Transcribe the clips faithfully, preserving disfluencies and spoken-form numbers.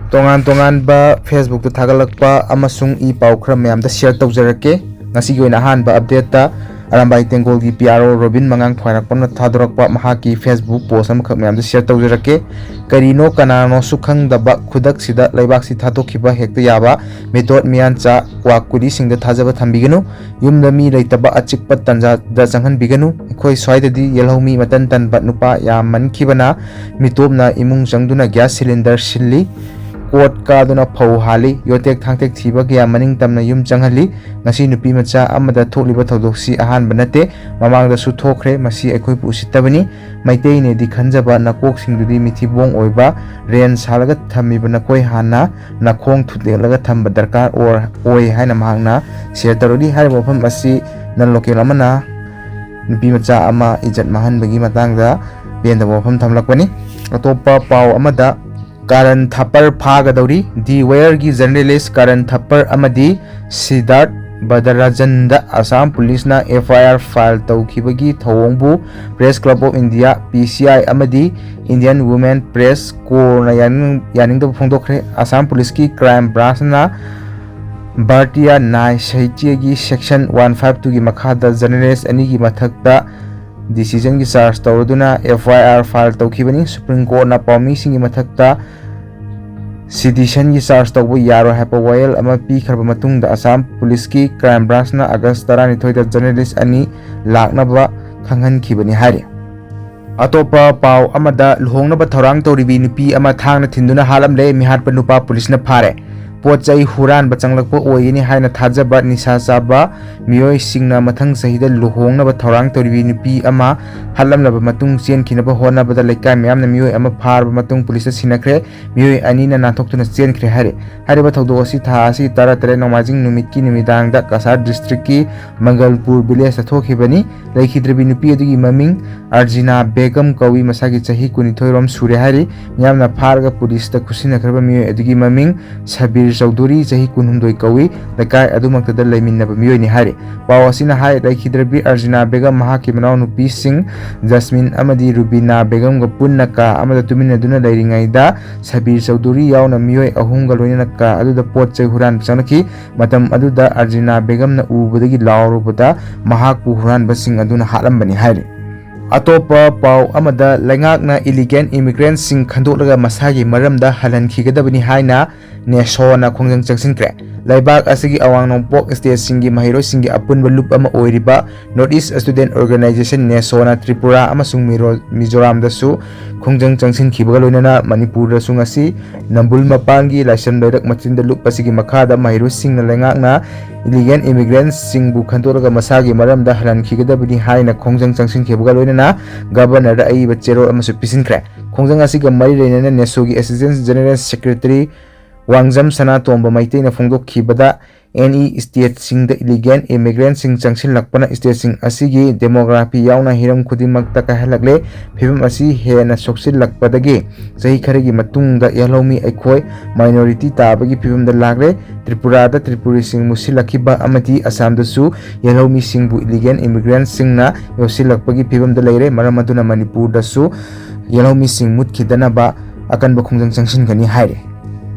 ꯇꯣꯉꯥꯟ ꯇꯣꯉꯥꯟꯕ Facebook-ꯇ ꯊꯥꯒꯠꯂꯛꯄ ꯑꯃꯁꯨꯡ ꯏ ꯄꯥꯎ ꯈꯔ ꯃꯌꯥꯝꯗ share ꯇꯧꯖꯔꯛꯀꯦ꯫ ꯉꯁꯤꯒꯤ ꯑꯣꯏꯅ ꯑꯍꯥꯟꯕ update-ꯇ ꯑꯔꯥꯝꯕꯥꯏ ꯇꯦꯡꯒꯣꯜꯒꯤ P R O ꯔꯣꯕꯤꯟ ꯃꯉꯥꯡ ꯈ꯭ꯋꯥꯏꯔꯥꯛꯄꯝꯅ ꯊꯥꯗꯣꯔꯛꯄ ꯃꯍꯥꯛꯀꯤ Facebook post ꯑꯃꯈꯛ ꯃꯌꯥꯝꯗ share ꯇꯧꯖꯔꯛꯀꯦ꯫ ꯀꯔꯤꯅꯣ ꯀꯅꯥꯅꯣꯁꯨ ꯈꯪꯗꯕ ꯈꯨꯗꯛꯁꯤꯗ ꯂꯩꯕꯥꯛꯁꯤ ꯊꯥꯗꯣꯛꯈꯤꯕ ꯍꯦꯛꯇ ꯌꯥꯕ ꯃꯤꯇꯣꯠ ꯃꯤꯌꯥꯟꯆꯥ ꯀ꯭ꯋꯥꯛ ꯀꯨꯂꯤꯁꯤꯡꯗ ꯊꯥꯖꯕ ꯊꯝꯕꯤꯒꯅꯨ꯫ ꯌꯨꯝꯗ ꯃꯤ ꯂꯩꯇꯕ ꯑꯆꯤꯛꯄ ꯇꯟꯖꯥꯗ ꯆꯪꯍꯟꯕꯤꯒꯅꯨ꯫ ꯑꯩꯈꯣꯏ ꯁ꯭ꯋꯥꯏꯗꯗꯤ ꯌꯦꯜꯍꯧꯃꯤ ꯃꯇꯟ ꯇꯟꯕ ꯅꯨꯄꯥ ꯌꯥꯝꯃꯟꯈꯤꯕꯅ ꯃꯤꯇꯣꯞꯅ ꯏꯃꯨꯡ ꯆꯪꯗꯨꯅ gas cylinder ꯁꯤꯜꯂꯤ꯫ ꯀꯣꯠ ꯀꯥꯗꯨꯅ ꯐꯧ ꯍꯥꯜꯂꯤ꯫ ꯌꯣꯇꯦꯛ ꯊꯥꯡꯇꯦꯛ ꯊꯤꯕ ꯀꯌꯥ ꯃꯅꯤꯡ ꯇꯝꯅ ꯌꯨꯝ ꯆꯪꯍꯜꯂꯤ꯫ ꯉꯁꯤ ꯅꯨꯄꯤ ꯃꯆꯥ ꯑꯃꯗ ꯊꯣꯛꯂꯤꯕ ꯊꯧꯗꯣꯛꯁꯤ ꯑꯍꯥꯟꯕ ꯅꯠꯇꯦ, ꯃꯃꯥꯡꯗꯁꯨ ꯊꯣꯛꯈ꯭ꯔꯦ꯫ ꯃꯁꯤ ꯑꯩꯈꯣꯏꯕꯨ ꯎꯁꯤꯠꯇꯕꯅꯤ꯫ ꯃꯩꯇꯩꯅꯦꯗꯤ ꯈꯟꯖꯕ ꯅꯀꯣꯛꯁꯤꯡꯗꯨꯗꯤ ꯃꯤꯊꯤꯕꯣꯡ ꯑꯣꯏꯕ, ꯔꯦꯟ ꯁꯥꯜꯂꯒ ꯊꯝꯃꯤꯕ ꯅꯈꯣꯏ ꯍꯥꯟꯅ ꯅꯈꯣꯡ ꯊꯨꯗꯦꯛꯂꯒ ꯊꯝꯕ ꯗꯔꯀꯥꯔ ꯑꯣꯏ, ꯑꯣꯏ ꯍꯥꯏꯅ ꯃꯍꯥꯛꯅ share ꯇꯧꯔꯛꯂꯤ꯫ ꯍꯥꯏꯔꯤꯕ ꯋꯥꯐꯝ ꯑꯁꯤ non local ꯑꯃꯅ ꯅꯨꯄꯤ ꯃꯆꯥ ꯑꯃ ꯏꯖꯠ ꯃꯥꯡꯍꯟꯕꯒꯤ ꯃꯇꯥꯡꯗ ꯄꯦꯟꯗꯕ ꯋꯥꯐꯝ ꯊꯝꯂꯛꯄꯅꯤ꯫ ꯑꯇꯣꯞꯄ ꯄꯥꯎ ꯑꯃꯗ, ꯀꯥꯔꯟ ꯊꯥꯄꯔ ꯐꯥꯒꯗꯧꯔꯤ꯫ The Wire-ꯒꯤ journalist ꯀꯥꯔꯟ ꯊꯥꯄꯔ ꯑꯃꯗꯤ ꯁꯤꯗꯥꯔꯠ ꯕꯗꯔꯥꯖꯟꯗ ꯑꯁꯥꯝ ꯄꯨꯂꯤꯁꯅ F I R file ꯇꯧꯈꯤꯕꯒꯤ ꯊꯧꯑꯣꯡꯕꯨ Press Club of India, P C I, ꯑꯃꯗꯤ Indian Women Press Corps-ꯅ ꯌꯥꯅꯤꯡ-, ꯌꯥꯅꯤꯡꯗꯕ ꯐꯣꯡꯗꯣꯛꯈ꯭ꯔꯦ꯫ ꯑꯁꯥꯝ ꯄꯨꯂꯤꯁꯀꯤ crime branch-ꯅ Bharatiya ꯅ꯭ꯌꯥꯏ ꯁꯥꯍꯤꯇ꯭ꯌꯒꯤ section one five two-ꯒꯤ ꯃꯈꯥꯗ journalist ꯑꯅꯤꯒꯤ ꯃꯊꯛꯇ decision-ꯒꯤ charge ꯇꯧꯔꯗꯨꯅ F I R file ꯇꯧꯈꯤꯕꯅꯤ꯫ Supreme Court-ꯅ ꯄꯥꯎꯃꯤꯁꯤꯡꯒꯤ ꯃꯊꯛꯇ sedition-ꯒꯤ charge ꯇꯧꯕ ꯌꯥꯔꯣꯏ ꯍꯥꯏꯕ ꯋꯥꯌꯦꯜ ꯑꯃ ꯄꯤꯈ꯭ꯔꯕ ꯃꯇꯨꯡꯗ ꯑꯁꯥꯝ ꯄꯨꯂꯤꯁꯀꯤ crime branch-ꯅ August ꯇꯔꯥꯅꯤꯊꯣꯏꯗ journalist ꯑꯅꯤ ꯂꯥꯛꯅꯕ ꯈꯪꯍꯟꯈꯤꯕꯅꯤ ꯍꯥꯏꯔꯤ꯫ ꯑꯇꯣꯞꯄ ꯄꯥꯎ ꯑꯃꯗ, ꯂꯨꯍꯣꯡꯅꯕ ꯊꯧꯔꯥꯡ ꯇꯧꯔꯤꯕꯤ ꯅꯨꯄꯤ ꯑꯃ ꯊꯥꯡꯅ ꯊꯤꯟꯗꯨꯅ ꯍꯥꯠꯂꯝꯂꯦ꯫ ꯃꯤꯍꯥꯠꯄ ꯅꯨꯄꯥ ꯄꯨꯂꯤꯁꯅ ꯐꯥꯔꯦ꯫ ꯄꯣꯠ ꯆꯩ ꯍꯨꯔꯥꯟꯕ ꯆꯪꯂꯛꯄ ꯑꯣꯏꯒꯅꯤ ꯍꯥꯏꯅ ꯊꯥꯖꯕ ꯅꯤꯁꯥ ꯆꯥꯕ ꯃꯤꯑꯣꯏꯁꯤꯡꯅ ꯃꯊꯪ ꯆꯍꯤꯗ ꯂꯨꯍꯣꯡꯅꯕ ꯊꯧꯔꯥꯡ ꯇꯧꯔꯤꯕꯤ ꯅꯨꯄꯤ ꯑꯃ ꯍꯥꯠꯂꯝꯂꯕ ꯃꯇꯨꯡ ꯆꯦꯟꯈꯤꯅꯕ ꯍꯣꯠꯅꯕꯗ ꯂꯩꯀꯥꯏ ꯃꯌꯥꯝꯅ ꯃꯤꯑꯣꯏ ꯑꯃ ꯐꯥꯔꯕ ꯃꯇꯨꯡ ꯄꯨꯂꯤꯁꯇ ꯁꯤꯟꯅꯈ꯭ꯔꯦ꯫ ꯃꯤꯑꯣꯏ ꯑꯅꯤꯅ ꯅꯥꯟꯊꯣꯛꯇꯨꯅ ꯆꯦꯟꯈ꯭ꯔꯦ ꯍꯥꯏꯔꯤ꯫ ꯍꯥꯏꯔꯤꯕ ꯊꯧꯗꯣꯛ ꯑꯁꯤ ꯊꯥ ꯑꯁꯤ ꯇꯔꯥꯇꯔꯦꯠ ꯅꯣꯡꯃꯥꯏꯖꯤꯡ ꯅꯨꯃꯤꯠꯀꯤ ꯅꯨꯃꯤꯗꯥꯡꯗ ꯀꯁꯥꯔ district-ꯀꯤ ꯃꯪꯒꯜꯄꯨꯔ village-ꯇ ꯊꯣꯛꯈꯤꯕꯅꯤ꯫ ꯂꯩꯈꯤꯗ꯭ꯔꯕꯤ ꯅꯨꯄꯤ ꯑꯗꯨꯒꯤ ꯃꯃꯤꯡ ꯑꯔꯖꯤꯅꯥ ꯕꯦꯒꯝ ꯀꯧꯏ꯫ ꯃꯁꯥꯒꯤ ꯆꯍꯤ ꯀꯨꯟꯅꯤꯊꯣꯏ ꯔꯣꯝ ꯁꯨꯔꯦ ꯍꯥꯏꯔꯤ꯫ ꯃꯤꯌꯥꯝꯅ ꯐꯥꯔꯒ ꯄꯨꯂꯤꯁꯇ ꯈꯨꯠꯁꯤꯟꯅꯈ꯭ꯔꯕ ꯃꯤꯑꯣꯏ ꯑꯗꯨꯒꯤ ꯃꯃꯤꯡ ꯁꯕꯤꯔ ꯆꯧꯙꯨꯔꯤ, ꯆꯍꯤ ꯀꯨꯟꯍꯨꯝꯗꯣꯏ ꯀꯧꯏ, ꯂꯩꯀꯥꯏ ꯑꯗꯨꯃꯛꯇꯗ ꯂꯩꯃꯤꯟꯅꯕ ꯃꯤꯑꯣꯏꯅꯤ ꯍꯥꯏꯔꯤ꯫ ꯄꯥꯎ ꯑꯁꯤꯅ ꯍꯥꯏ, ꯂꯩꯈꯤꯗ꯭ꯔꯕꯤ ꯑꯔꯖꯤꯅꯥ ꯕꯦꯒꯝ ꯃꯍꯥꯛꯀꯤ ꯃꯅꯥꯎꯅꯨꯄꯤꯁꯤꯡ ꯖꯁꯃꯤꯟ ꯑꯃꯗꯤ ꯔꯨꯕꯤꯅꯥ ꯕꯦꯒꯝꯒ ꯄꯨꯟꯅ ꯀꯥ ꯑꯃꯗ ꯇꯨꯃꯤꯟꯅꯗꯨꯅ ꯂꯩꯔꯤꯉꯩꯗ ꯁꯕꯤꯔ ꯆꯧꯙꯨꯔꯤ ꯌꯥꯎꯅ ꯃꯤꯑꯣꯏ ꯑꯍꯨꯝꯒ ꯂꯣꯏꯅꯅ ꯀꯥ ꯑꯗꯨꯗ ꯄꯣꯠ ꯆꯩ ꯍꯨꯔꯥꯟꯕ ꯆꯪꯂꯛꯈꯤ꯫ ꯃꯇꯝ ꯑꯗꯨꯗ ꯑꯔꯖꯤꯅꯥ ꯕꯦꯒꯝꯅ ꯎꯕꯗꯒꯤ ꯂꯥꯎꯔꯨꯕꯗ ꯃꯍꯥꯛꯄꯨ ꯍꯨꯔꯥꯟꯕꯁꯤꯡ ꯑꯗꯨꯅ ꯍꯥꯠꯂꯝꯕꯅꯤ ꯍꯥꯏꯔꯤ꯫ ꯑꯇꯣꯞꯄ ꯄꯥꯎ ꯑꯃꯗ, ꯂꯩꯉꯥꯛꯅ illegal immigrantꯁꯤꯡ ꯈꯟꯗꯣꯛꯂꯒ ꯃꯁꯥꯒꯤ ꯃꯔꯝꯗ ꯍꯜꯍꯟꯈꯤꯒꯗꯕꯅꯤ ꯍꯥꯏꯅ ꯅꯦꯁꯣꯅ ꯈꯣꯡꯖꯪ ꯆꯪꯁꯤꯟꯈ꯭ꯔꯦ꯫ ꯂꯩꯕꯥꯛ ꯑꯁꯤꯒꯤ ꯑꯋꯥꯡ ꯅꯣꯡꯄꯣꯛ stateꯁꯤꯡꯒꯤ ꯃꯍꯩꯔꯣꯏꯁꯤꯡꯒꯤ ꯑꯄꯨꯟꯕ ꯂꯨꯞ ꯑꯃ ꯑꯣꯏꯔꯤꯕ North East Student Organization, ꯅꯦꯁꯣꯅ Tripura ꯑꯃꯁꯨꯡ ꯃꯤꯔꯣ-, ꯃꯤꯖꯣꯔꯥꯝꯗꯁꯨ ꯈꯣꯡꯖꯪ ꯆꯪꯁꯤꯟꯈꯤꯕꯒ ꯂꯣꯏꯅꯅ ꯃꯅꯤꯄꯨꯔꯗꯁꯨ ꯉꯁꯤ ꯅꯝꯕꯨꯜ ꯃꯄꯥꯟꯒꯤ ꯂꯥꯏꯁ꯭ꯔꯝ ꯂꯩꯔꯛ ꯃꯆꯤꯟꯗ ꯂꯨꯞ ꯑꯁꯤꯒꯤ ꯃꯈꯥꯗ ꯃꯍꯩꯔꯣꯏꯁꯤꯡꯅ ꯂꯩꯉꯥꯛꯅ illegal immigrantꯁꯤꯡꯕꯨ ꯈꯟꯗꯣꯛꯂꯒ ꯃꯁꯥꯒꯤ ꯃꯔꯝꯗ ꯍꯜꯍꯟꯈꯤꯒꯗꯕꯅꯤ ꯍꯥꯏꯅ ꯈꯣꯡꯖꯪ ꯆꯪꯁꯤꯟꯈꯤꯕꯒ ꯂꯣꯏꯅꯅ Governorꯗ ꯑꯏꯕ ꯆꯦꯔꯣꯜ ꯑꯃꯁꯨ ꯄꯤꯁꯤꯟꯈ꯭ꯔꯦ꯫ ꯈꯣꯡꯖꯪ ꯑꯁꯤꯒ ꯃꯔꯤ ꯂꯩꯅꯅ ꯅꯦꯁꯣꯒꯤ Assistant General Secretary ꯋꯥꯡꯖꯝ ꯁꯅꯥꯇꯣꯝꯕ ꯃꯩꯇꯩꯅ ꯐꯣꯡꯗꯣꯛꯈꯤꯕꯗ, ꯑꯦꯅꯤ stateꯁꯤꯡꯗ illegal immigrantꯁꯤꯡ ꯆꯪꯁꯤꯜꯂꯛꯄꯅ stateꯁꯤꯡ ꯑꯁꯤꯒꯤ demography ꯌꯥꯎꯅ ꯍꯤꯔꯝ ꯈꯨꯗꯤꯡꯃꯛꯇ ꯀꯥꯏꯍꯜꯂꯛꯂꯦ꯫ ꯐꯤꯕꯝ ꯑꯁꯤ ꯍꯦꯟꯅ ꯁꯣꯛꯆꯤꯜꯂꯛꯄꯗꯒꯤ ꯆꯍꯤ ꯈꯔꯒꯤ ꯃꯇꯨꯡꯗ ꯌꯦꯜꯍꯧꯃꯤ ꯑꯩꯈꯣꯏ minority ꯇꯥꯕꯒꯤ ꯐꯤꯕꯝꯗ ꯂꯥꯛꯂꯦ꯫ ꯇ꯭ꯔꯤꯄꯨꯔꯥꯗ ꯇ꯭ꯔꯤꯄꯨꯔꯤꯁꯤꯡ ꯃꯨꯠꯁꯤꯜꯂꯛꯈꯤꯕ ꯑꯃꯗꯤ ꯑꯁꯥꯝꯗꯁꯨ ꯌꯦꯜꯍꯧꯃꯤꯁꯤꯡꯕꯨ illegal immigrantꯁꯤꯡꯅ ꯌꯣꯠꯁꯤꯜꯂꯛꯄꯒꯤ ꯐꯤꯕꯝꯗ ꯂꯩꯔꯦ꯫ ꯃꯔꯝ ꯑꯗꯨꯅ ꯃꯅꯤꯄꯨꯔꯗꯁꯨ ꯌꯦꯜꯍꯧꯃꯤꯁꯤꯡ ꯃꯨꯠꯈꯤꯗꯅꯕ ꯑꯀꯟꯕ ꯈꯣꯡꯖꯪ ꯆꯪꯁꯤꯟꯒꯅꯤ ꯍꯥꯏꯔꯤ꯫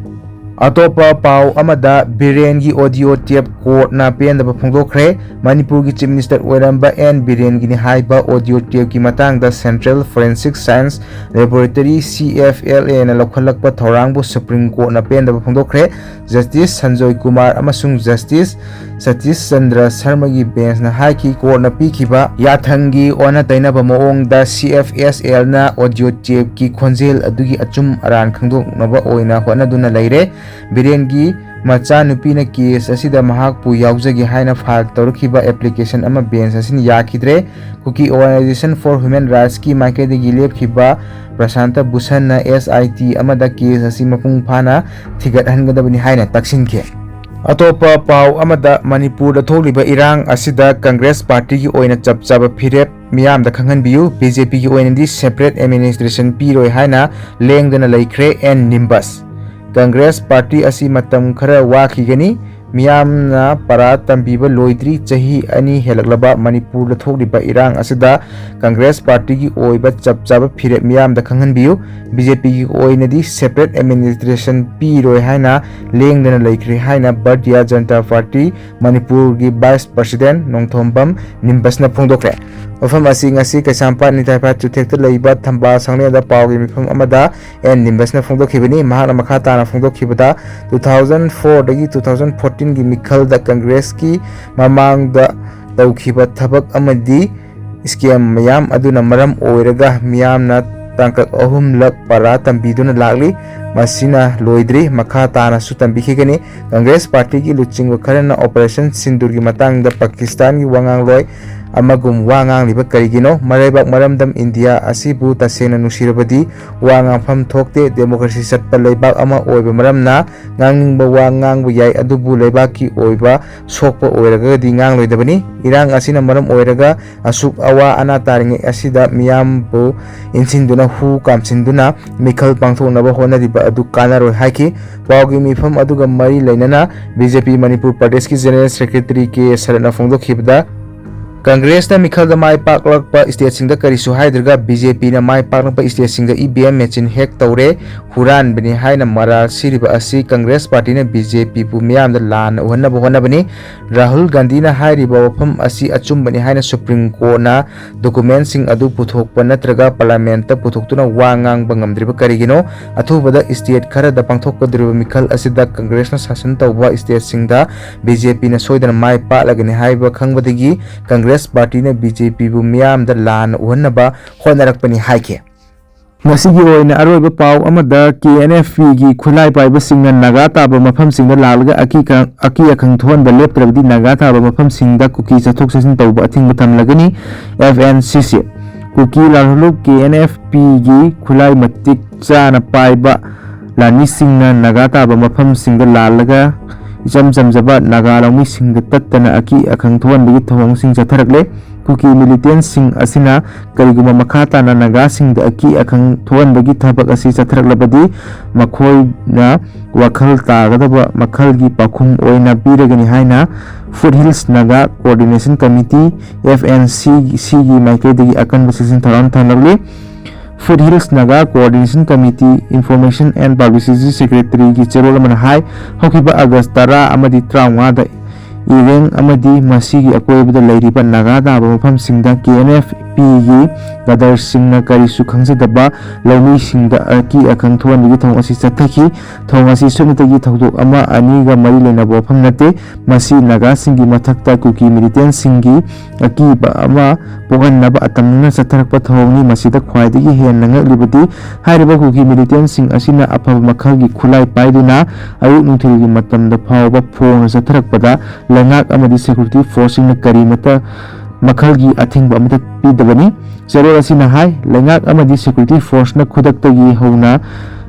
ꯑꯇꯣꯞꯄ ꯄꯥꯎ ꯑꯃꯗ, ꯕꯤꯔꯦꯟꯒꯤ audio tape courtꯅ ꯄꯦꯟꯗꯕ ꯐꯣꯡꯗꯣꯛꯈ꯭ꯔꯦ꯫ ꯃꯅꯤꯄꯨꯔꯒꯤ Chief Minister ꯑꯣꯏꯔꯝꯕ ꯑꯦꯟ ꯕꯤꯔꯦꯟꯒꯤꯅꯤ ꯍꯥꯏꯕ audio tapeꯀꯤ ꯃꯇꯥꯡꯗ Central Forensic Science Laboratory, C F L Aꯅ ꯂꯧꯈꯠꯂꯛꯄ ꯊꯧꯔꯥꯡꯕꯨ Supreme Courtꯅ ꯄꯦꯟꯗꯕ ꯐꯣꯡꯗꯣꯛꯈ꯭ꯔꯦ꯫ Justice ꯁꯟꯖꯣꯏ ꯀꯨꯃꯥꯔ ꯑꯃꯁꯨꯡ Justice ꯁꯇꯤꯁ ꯆꯟꯗ꯭ꯔ ꯁꯔꯃꯒꯤ ꯕꯦꯟꯁꯅ ꯍꯥꯏꯈꯤ, courtꯅ ꯄꯤꯈꯤꯕ ꯌꯥꯊꯪꯒꯤ ꯑꯣꯟꯅ ꯇꯩꯅꯕ ꯃꯑꯣꯡꯗ C F S Lꯅ audio tapeꯀꯤ ꯈꯣꯟꯖꯦꯜ ꯑꯗꯨꯒꯤ ꯑꯆꯨꯝ ꯑꯔꯥꯟ ꯈꯪꯗꯣꯛꯅꯕ ꯑꯣꯏꯅ ꯍꯣꯠꯅꯗꯨꯅ ꯂꯩꯔꯦ꯫ ꯕꯤꯔꯦꯟꯒꯤ ꯃꯆꯥꯅꯨꯄꯤꯅ case ꯑꯁꯤꯗ ꯃꯍꯥꯛꯄꯨ ꯌꯥꯎꯖꯒꯦ ꯍꯥꯏꯅ file ꯇꯧꯔꯛꯈꯤꯕ application ꯑꯃ ꯕꯦꯟꯁ ꯑꯁꯤꯅ ꯌꯥꯈꯤꯗ꯭ꯔꯦ꯫ Kuki Organisation for Human Rightsꯀꯤ ꯃꯥꯏꯀꯩꯗꯒꯤ ꯂꯦꯞꯈꯤꯕ ꯄ꯭ꯔꯁꯥꯟꯇ ꯚꯨꯁꯟꯅ S I T ꯑꯃꯗ case ꯑꯁꯤ ꯃꯄꯨꯡ ꯐꯥꯅ ꯊꯤꯒꯠꯍꯟꯒꯗꯕꯅꯤ ꯍꯥꯏꯅ ꯇꯛꯁꯤꯟꯈꯤ꯫ ꯑꯇꯣꯞꯄ ꯄꯥꯎ ꯑꯃꯗ, ꯃꯅꯤꯄꯨꯔꯗ ꯊꯣꯛꯂꯤꯕ ꯏꯔꯥꯡ ꯑꯁꯤꯗ Congress partyꯒꯤ ꯑꯣꯏꯅ ꯆꯞ ꯆꯥꯕ ꯐꯤꯔꯦꯞ ꯃꯤꯌꯥꯝꯗ ꯈꯪꯍꯟꯕꯤꯌꯨ꯫ BJPꯒꯤ ꯑꯣꯏꯅꯗꯤ separate administration ꯄꯤꯔꯣꯏ ꯍꯥꯏꯅ ꯂꯦꯡꯗꯅ ꯂꯩꯈ꯭ꯔꯦ ꯑꯦꯟ ꯅꯤꯝꯕꯁ꯫ ꯀꯪꯒ꯭ꯔꯦꯁ ꯄꯥꯔꯇꯤ ꯑꯁꯤ ꯃꯇꯝ ꯈꯔ ꯋꯥꯈꯤꯒꯅꯤ꯫ ꯃꯤꯌꯥꯝꯅ ꯄꯔꯥ ꯇꯝꯕꯤꯕ ꯂꯣꯏꯗ꯭ꯔꯤ꯫ ꯆꯍꯤ ꯑꯅꯤ ꯍꯦꯜꯂꯛꯂꯕ ꯃꯅꯤꯄꯨꯔꯗ ꯊꯣꯛꯂꯤꯕ ꯏꯔꯥꯡ ꯑꯁꯤꯗ ꯀꯪꯒ꯭ꯔꯦꯁ ꯄꯥꯔꯇꯤꯒꯤ ꯑꯣꯏꯕ ꯆꯞ ꯆꯥꯕ ꯐꯤꯔꯦꯞ ꯃꯤꯌꯥꯝꯗ ꯈꯪꯍꯟꯕꯤꯌꯨ꯫ ꯕꯤ ꯖꯦ ꯄꯤꯒꯤ ꯑꯣꯏꯅꯗꯤ separate administration ꯄꯤꯔꯣꯏ ꯍꯥꯏꯅ ꯂꯦꯡꯗꯅ ꯂꯩꯈ꯭ꯔꯦ ꯍꯥꯏꯅ ꯚꯥꯔꯇꯤꯌꯥ ꯖꯅꯇꯥ ꯄꯥꯔꯇꯤ ꯃꯅꯤꯄꯨꯔꯒꯤ ꯚꯥꯏꯁ ꯄ꯭ꯔꯁꯤꯗꯦꯟ ꯅꯣꯡꯊꯣꯝꯕꯝ ꯅꯤꯝꯕꯁꯅ ꯐꯣꯡꯗꯣꯛꯈ꯭ꯔꯦ꯫ ꯃꯐꯝ ꯑꯁꯤ ꯉꯁꯤ ꯀꯩꯁꯥꯝꯄꯥꯠ ꯅꯤꯡꯊꯧ ꯄꯥꯠ ꯆꯨꯊꯦꯛꯇ ꯂꯩꯕ ꯊꯝꯕꯥꯜ ꯁꯪꯂꯦꯟꯗ ꯄꯥꯎꯒꯤ ꯃꯤꯐꯝ ꯑꯃꯗ ꯑꯦꯟ ꯅꯤꯝꯕꯁꯅ ꯐꯣꯡꯗꯣꯛꯈꯤꯕꯅꯤ꯫ ꯃꯍꯥꯛꯅ ꯃꯈꯥ ꯇꯥꯅ ꯐꯣꯡꯗꯣꯛꯈꯤꯕꯗ, two thousand four ꯗꯒꯤ two thousand fourteen ꯒꯤ ꯃꯤꯈꯜꯗ ꯀꯪꯒ꯭ꯔꯦꯁꯀꯤ ꯃꯃꯥꯡꯗ ꯇꯧꯈꯤꯕ ꯊꯕꯛ ꯑꯃꯗꯤ ꯁ꯭ꯀꯦꯝ ꯃꯌꯥꯝ ꯑꯗꯨꯅ ꯃꯔꯝ ꯑꯣꯏꯔꯒ ꯃꯤꯌꯥꯝꯅ ꯇꯥꯡꯀꯛ ꯑꯍꯨꯝꯂꯛ ꯄꯔꯥ ꯇꯝꯕꯤꯗꯨꯅ ꯂꯥꯛꯂꯤ꯫ ꯃꯁꯤꯅ ꯂꯣꯏꯗ꯭ꯔꯤ, ꯃꯈꯥ ꯇꯥꯅꯁꯨ ꯇꯝꯕꯤꯈꯤꯒꯅꯤ꯫ ꯀꯪꯒ꯭ꯔꯦꯁ ꯄꯥꯔꯇꯤꯒꯤ ꯂꯨꯆꯤꯡꯕ ꯈꯔꯅ ꯑꯣꯄꯔꯦꯁꯟ ꯁꯤꯟꯗꯨꯔꯒꯤ ꯃꯇꯥꯡꯗ ꯄꯥꯀꯤꯁꯇꯥꯟꯒꯤ ꯋꯥꯉꯥꯡꯂꯣꯏ ꯑꯃꯒꯨꯝ ꯋꯥ ꯉꯥꯡꯂꯤꯕ ꯀꯔꯤꯒꯤꯅꯣ? ꯃꯔꯩꯕꯥꯛ ꯃꯔꯝꯗꯝ ꯏꯟꯗꯤꯌꯥ ꯑꯁꯤꯕꯨ ꯇꯁꯦꯡꯅ ꯅꯨꯡꯁꯤꯔꯕꯗꯤ ꯋꯥ ꯉꯥꯡꯐꯝ ꯊꯣꯛꯇꯦ꯫ ꯗꯦꯃꯣꯀ꯭ꯔꯦꯁꯤ ꯆꯠꯄ ꯂꯩꯕꯥꯛ ꯑꯃ ꯑꯣꯏꯕ ꯃꯔꯝꯅ ꯉꯥꯡꯅꯤꯡꯕ ꯋꯥ ꯉꯥꯡꯕ ꯌꯥꯏ, ꯑꯗꯨꯕꯨ ꯂꯩꯕꯥꯛꯀꯤ ꯑꯣꯏꯕ ꯁꯣꯛꯄ ꯑꯣꯏꯔꯒꯗꯤ ꯉꯥꯡꯂꯣꯏꯗꯕꯅꯤ꯫ ꯏꯔꯥꯡ ꯑꯁꯤꯅ ꯃꯔꯝ ꯑꯣꯏꯔꯒ ꯑꯁꯨꯛ ꯑꯋꯥ ꯑꯅꯥ ꯇꯥꯔꯤꯉꯩ ꯑꯁꯤꯗ ꯃꯤꯌꯥꯝꯕꯨ ꯏꯟꯁꯤꯟꯗꯨꯅ ꯍꯨ ꯀꯥꯝꯁꯤꯟꯗꯨꯅ ꯃꯤꯈꯜ ꯄꯥꯡꯊꯣꯛꯅꯕ ꯍꯣꯠꯅꯔꯤꯕ ꯑꯗꯨ ꯀꯥꯟꯅꯔꯣꯏ ꯍꯥꯏꯈꯤ꯫ ꯄꯥꯎꯒꯤ ꯃꯤꯐꯝ ꯑꯗꯨꯒ ꯃꯔꯤ ꯂꯩꯅꯅ ꯕꯤ ꯖꯦ ꯄꯤ ꯃꯅꯤꯄꯨꯔ ꯄ꯭ꯔꯗꯦꯁꯀꯤ ꯖꯦꯅꯔꯦꯜ ꯁꯦꯀ꯭ꯔꯦꯇꯔꯤ ꯀꯦ ꯁꯔꯠꯅ ꯐꯣꯡꯗꯣꯛꯈꯤꯕꯗ, ꯀꯪꯒ꯭ꯔꯦꯁꯅ ꯃꯤꯈꯜꯗ ꯃꯥꯏ ꯄꯥꯛꯂꯛꯄ ꯁ꯭ꯇꯦꯠꯁꯤꯡꯗ ꯀꯔꯤꯁꯨ ꯍꯥꯏꯗ꯭ꯔꯒ ꯕꯤ ꯖꯦ ꯄꯤꯅ ꯃꯥꯏ ꯄꯥꯛꯂꯛꯄ ꯁ꯭ꯇꯦꯠꯁꯤꯡꯗ ꯏ ꯚꯤ ꯑꯦꯝ ꯃꯦꯆꯤꯟ ꯍꯦꯛ ꯇꯧꯔꯦ, ꯍꯨꯔꯥꯟꯕꯅꯤ ꯍꯥꯏꯅ ꯃꯔꯥꯜ ꯁꯤꯔꯤꯕ ꯑꯁꯤ ꯀꯪꯒ꯭ꯔꯦꯁ ꯄꯥꯔꯇꯤꯅ ꯕꯤ ꯖꯦ ꯄꯤꯕꯨ ꯃꯤꯌꯥꯝꯗ ꯂꯥꯟꯅ ꯎꯍꯟꯅꯕ ꯍꯣꯠꯅꯕꯅꯤ꯫ ꯔꯥꯍꯨꯜ ꯒꯥꯟꯙꯤꯅ ꯍꯥꯏꯔꯤꯕ ꯋꯥꯐꯝ ꯑꯁꯤ ꯑꯆꯨꯝꯕꯅꯤ ꯍꯥꯏꯅ ꯁꯨꯄ꯭ꯔꯤꯝ ꯀꯣꯔꯠꯅ ꯗꯣꯀꯨꯃꯦꯟꯁꯤꯡ ꯑꯗꯨ ꯄꯨꯊꯣꯛꯄ ꯅꯠꯇ꯭ꯔꯒ ꯄꯥꯔꯂꯤꯌꯥꯃꯦꯟꯠꯇ ꯄꯨꯊꯣꯛꯇꯨꯅ ꯋꯥ ꯉꯥꯡꯕ ꯉꯝꯗ꯭ꯔꯤꯕ ꯀꯔꯤꯒꯤꯅꯣ? ꯑꯊꯨꯕꯗ ꯁ꯭ꯇꯦꯠ ꯈꯔꯗ ꯄꯥꯡꯊꯣꯛꯀꯗꯧꯔꯤꯕ ꯃꯤꯈꯜ ꯑꯁꯤꯗ ꯀꯪꯒ꯭ꯔꯦꯁꯅ ꯁꯥꯁꯟ ꯇꯧꯕ ꯁ꯭ꯇꯦꯠꯁꯤꯡꯗ ꯕꯤ ꯖꯦ ꯄꯤꯅ ꯁꯣꯏꯗꯅ ꯃꯥꯏ ꯄꯥꯛꯂꯒꯅꯤ ꯍꯥꯏꯕ ꯈꯪꯕꯗꯒꯤ ꯀꯪꯒ꯭ꯔꯦꯁ ꯄꯥꯔꯇꯤꯅ ꯕꯤ ꯖꯦ ꯄꯤꯕꯨ ꯃꯤꯌꯥꯝꯗ ꯂꯥꯟꯅ ꯎꯍꯟꯅꯕ ꯍꯣꯠꯅꯔꯛꯄꯅꯤ ꯍꯥꯏꯈꯤ꯫ ꯉꯁꯤꯒꯤ ꯑꯣꯏꯅ ꯑꯔꯣꯏꯕ ꯄꯥꯎ ꯑꯃꯗ, ꯀꯦ ꯑꯦꯟ ꯑꯦꯐ ꯄꯤꯒꯤ ꯈꯨꯠꯂꯥꯏ ꯄꯥꯏꯕꯁꯤꯡꯅ ꯅꯥꯒꯥ ꯇꯥꯕ ꯃꯐꯝꯁꯤꯡꯗ ꯂꯥꯛꯂꯒ ꯑꯀꯤ ꯀ-, ꯑꯀꯤ ꯑꯈꯪ ꯊꯣꯛꯍꯟꯕ ꯂꯦꯞꯇ꯭ꯔꯕꯗꯤ ꯅꯥꯒꯥ ꯇꯥꯕ ꯃꯐꯝꯁꯤꯡꯗ ꯀꯨꯀꯤ ꯆꯠꯊꯣꯛ ꯆꯠꯁꯤꯟ ꯇꯧꯕ ꯑꯊꯤꯡꯕ ꯊꯝꯂꯒꯅꯤ꯫ ꯑꯦꯐ ꯑꯦꯟ ꯁꯤ ꯁꯤ꯫ ꯀꯨꯀꯤ ꯂꯥꯜꯍꯧꯂꯨꯞ ꯀꯦ ꯑꯦꯟ ꯑꯦꯐ ꯄꯤꯒꯤ ꯈꯨꯠꯂꯥꯏ ꯃꯇꯤꯛ ꯆꯥꯅ ꯄꯥꯏꯕ ꯂꯥꯟꯃꯤꯁꯤꯡꯅ ꯅꯥꯒꯥ ꯇꯥꯕ ꯃꯐꯝꯁꯤꯡꯗ ꯂꯥꯜꯂꯒ ꯏꯆꯝ ꯆꯝꯖꯕ ꯅꯥꯒꯥ ꯂꯧꯃꯤꯁꯤꯡꯗ ꯇꯠꯇꯅ ꯑꯀꯤ ꯑꯈꯪ ꯊꯣꯛꯍꯟꯕꯒꯤ ꯊꯧꯑꯣꯡꯁꯤꯡ ꯆꯠꯊꯔꯛꯂꯦ꯫ ꯀꯨꯀꯤ ꯃꯤꯂꯤꯇꯦꯟꯁꯤꯡ ꯑꯁꯤꯅ ꯀꯔꯤꯒꯨꯝꯕ ꯃꯈꯥ ꯇꯥꯅ ꯅꯥꯒꯥꯁꯤꯡꯗ ꯑꯀꯤ ꯑꯈꯪ ꯊꯣꯛꯍꯟꯕꯒꯤ ꯊꯕꯛ ꯑꯁꯤ ꯆꯠꯊꯔꯛꯂꯕꯗꯤ, ꯃꯈꯣꯏꯅ ꯋꯥꯈꯜ ꯇꯥꯒꯗꯕ ꯃꯈꯜꯒꯤ ꯄꯥꯎꯈꯨꯝ ꯑꯣꯏꯅ ꯄꯤꯔꯒꯅꯤ ꯍꯥꯏꯅ Foothills Naga Coordination Committee, F N C C ꯒꯤ ꯃꯥꯏꯀꯩꯗꯒꯤ ꯑꯀꯟꯕ ꯆꯦꯛꯁꯤꯟ ꯊꯧꯔꯥꯡ ꯊꯝꯂꯛꯂꯤ꯫ Foothills Naga Coordination Committee Information and Publicity Secretary ꯒꯤ ꯆꯦꯔꯣꯜ ꯑꯃꯅ ꯍꯥꯏ, ꯍꯧꯈꯤꯕ ꯑꯥꯒꯁ ꯇꯔꯥ ꯑꯃꯗꯤ ꯇꯔꯥꯃꯉꯥꯗ ꯏꯔꯦꯡ ꯑꯃꯗꯤ ꯃꯁꯤꯒꯤ ꯑꯀꯣꯏꯕꯗ ꯂꯩꯔꯤꯕ ꯅꯥꯒꯥ ꯇꯥꯕ ꯃꯐꯝꯁꯤꯡꯗ K N F P ꯒꯤ ꯀꯗꯔꯁꯤꯡꯅ ꯀꯔꯤꯁꯨ ꯈꯪꯖꯗꯕ ꯂꯧꯃꯤꯁꯤꯡꯗ ꯑꯀꯤ ꯑꯈꯪ ꯊꯣꯛꯍꯟꯕꯒꯤ ꯊꯧꯑꯣꯡ ꯑꯁꯤ ꯆꯠꯊꯈꯤ꯫ ꯊꯧꯑꯣꯡ ꯑꯁꯤ ꯁꯨꯞꯅꯇꯒꯤ ꯊꯧꯗꯣꯛ ꯑꯃ ꯑꯅꯤꯒ ꯃꯔꯤ ꯂꯩꯅꯕ ꯋꯥꯐꯝ ꯅꯠꯇꯦ꯫ ꯃꯁꯤ ꯅꯥꯒꯥꯁꯤꯡꯒꯤ ꯃꯊꯛꯇ ꯀꯨꯀꯤ ꯃꯤꯂꯤꯇꯦꯟꯁꯤꯡꯒꯤ ꯑꯀꯤꯕ ꯑꯃ ꯄꯣꯛꯍꯟꯅꯕ ꯑꯇꯝꯅꯅ ꯆꯠꯊꯔꯛꯄ ꯊꯧꯑꯣꯡꯅꯤ꯫ ꯃꯁꯤꯗ ꯈ꯭ꯋꯥꯏꯗꯒꯤ ꯍꯦꯟꯅ ꯉꯛꯂꯤꯕꯗꯤ ꯍꯥꯏꯔꯤꯕ ꯀꯨꯀꯤ ꯃꯤꯂꯤꯇꯦꯟꯁꯤꯡ ꯑꯁꯤꯅ ꯑꯐꯕ ꯃꯈꯜꯒꯤ ꯈꯨꯠꯂꯥꯏ ꯄꯥꯏꯗꯨꯅ ꯑꯌꯨꯛ ꯅꯨꯡꯊꯤꯜꯒꯤ ꯃꯇꯝꯗ ꯐꯥꯎꯕ ꯐꯣꯡꯅ ꯆꯠꯊꯔꯛꯄꯗ ꯂꯩꯉꯥꯛ ꯑꯃꯗꯤ ꯁꯦꯀ꯭ꯌꯨꯔꯤꯇꯤ ꯐꯣꯔꯁꯁꯤꯡꯅ ꯀꯔꯤꯃꯠꯇ ꯃꯈꯜꯒꯤ ꯑꯊꯤꯡꯕ ꯑꯃꯠꯇ ꯄꯤꯗꯕꯅꯤ꯫ ꯆꯦꯔꯣꯜ ꯑꯁꯤꯅ ꯍꯥꯏ, ꯂꯩꯉꯥꯛ ꯑꯃꯗꯤ ꯁꯦꯀ꯭ꯌꯨꯔꯤꯇꯤ ꯐꯣꯔꯁꯅ ꯈꯨꯗꯛꯇꯒꯤ ꯍꯧꯅ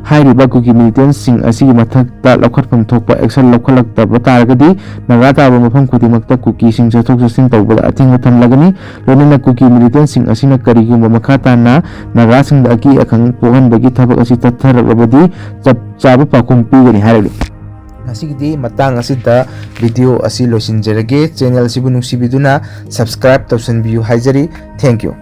ꯍꯥꯏꯔꯤꯕ ꯀꯨꯀꯤ ꯃꯤꯂꯤꯇꯦꯟꯁꯤꯡ ꯑꯁꯤꯒꯤ ꯃꯊꯛꯇ ꯂꯧꯈꯠꯐꯝ ꯊꯣꯛꯄ ꯑꯦꯛꯁꯟ ꯂꯧꯈꯠꯂꯛꯇꯕ ꯇꯥꯔꯒꯗꯤ ꯅꯥꯒꯥ ꯇꯥꯕ ꯃꯐꯝ ꯈꯨꯗꯤꯡꯃꯛꯇ ꯀꯨꯀꯤꯁꯤꯡ ꯆꯠꯊꯣꯛ ꯆꯠꯁꯤꯟ ꯇꯧꯕꯗ ꯑꯊꯤꯡꯕ ꯊꯝꯂꯒꯅꯤ꯫ ꯂꯣꯏꯅꯅ ꯀꯨꯀꯤ ꯃꯤꯂꯤꯇꯦꯟꯁꯤꯡ ꯑꯁꯤꯅ ꯀꯔꯤꯒꯨꯝꯕ ꯃꯈꯥ ꯇꯥꯅ ꯅꯥꯒꯥꯁꯤꯡꯗ ꯑꯀꯤ ꯑꯈꯪ ꯄꯣꯛꯍꯟꯕꯒꯤ ꯊꯕꯛ ꯑꯁꯤ ꯆꯠꯊꯔꯛꯂꯕꯗꯤ ꯆꯞ ꯆꯥꯕ ꯄꯥꯎꯈꯨꯝ ꯄꯤꯒꯅꯤ ꯍꯥꯏꯔꯛꯂꯤ꯫ ꯉꯁꯤꯒꯤꯗꯤ ꯃꯇꯥꯡ ꯑꯁꯤꯗ ꯚꯤꯗꯤꯑꯣ ꯑꯁꯤ ꯂꯣꯏꯁꯤꯟꯖꯔꯒꯦ꯫ ꯆꯦꯅꯦꯜ ꯑꯁꯤꯕꯨ ꯅꯨꯡꯁꯤꯕꯤꯗꯨꯅ ꯁꯕꯁꯀ꯭ꯔꯥꯏꯕ ꯇꯧꯁꯟꯕꯤꯌꯨ ꯍꯥꯏꯖꯔꯤ꯫ Thank you꯫